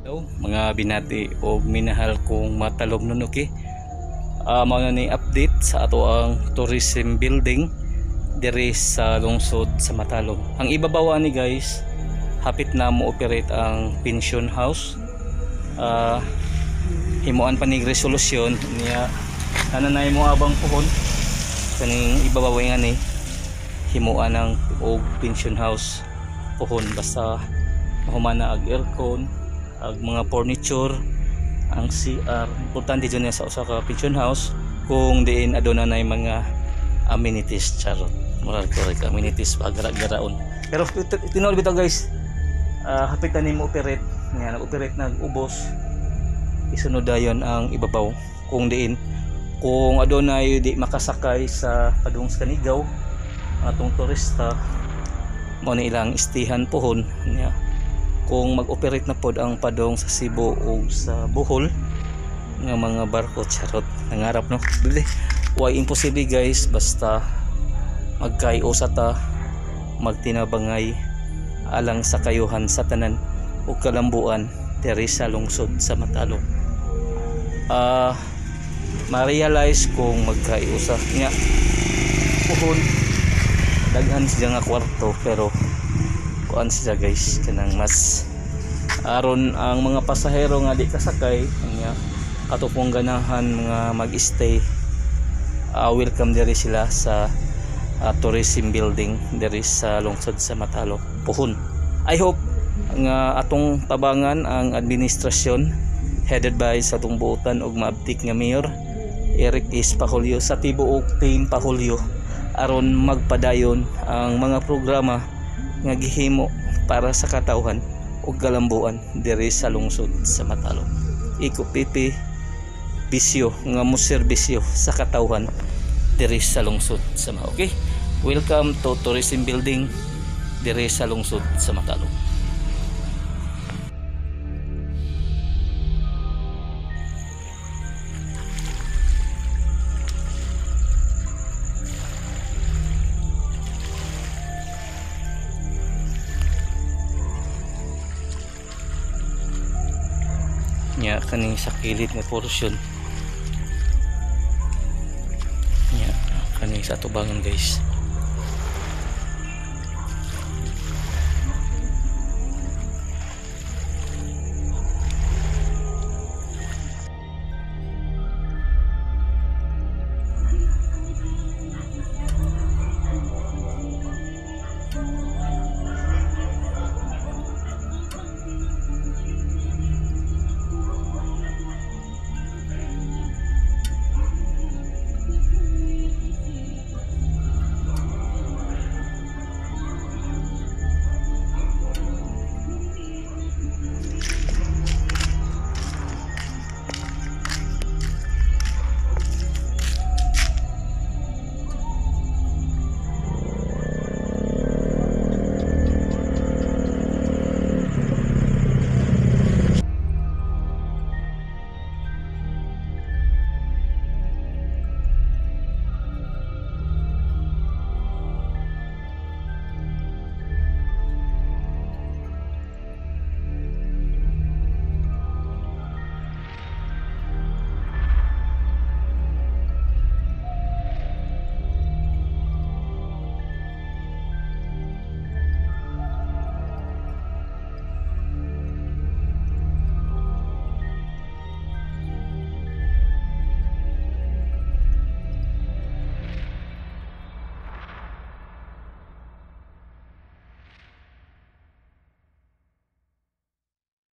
Hello, mga binati o minahal kong matalom nun, okay? Mao na ni update sa ato ang tourism building diri sa lungsod sa Matalom. Ang ibabaw ani guys, hapit na mo operate ang pension house. Himuan pa ni resolusyon niya, nananay mo abang puhon kaning ibabaw nga ni himuan ang og pension house puhon, basta mahumana ag aircon, ag mga furniture, ang CR. Importante dyan niya sa usa ka pension house kung diin aduna nay mga amenities, charot, moral correct amenities pagara-garaon. Pero tinuod bitaw guys, hapit na nimo operate nga nag-operate nag ubos, isunod dayon ang ibabaw kung diin kung adunay di makasakay sa padung sa Kanigaw atong turista, mao na ilang istihan pohon niya. Kung mag-operate na pod ang padong sa Cebu o sa Bohol nga mga barko, charot, nangarap no. Bili, why imposible guys, basta magkaiusa ta, magtinabangay alang sa kayuhan sa tanan ug kalambuan diri sa lungsod sa Matalom. Ma-realize kung magkaiusa nga puhon, daghan siya nga kwarto, pero kuan siya guys, kanang mas aron ang mga pasahero nga di kasakay nya katupong ganahan mga mag-stay, welcome diri sila sa tourism building diri sa lungsod sa Matalom puhon. I hope nga atong tabangan ang administrasyon headed by sa atong buotan og maabtik nga mayor Eric S. Pajulio sa tibuok team Pajulio aron magpadayon ang mga programa nga gihimo para sa katawhan ug kalambuan diri sa lungsod sa Matalom. Iko pipi bisyo nga mo serbisyo sa katawhan diri sa lungsod sa Matalom. Okay? Welcome to tourism building diri sa lungsod sa Matalom. Nya kani sa kilid nga portion nya kani sa atubangan guys.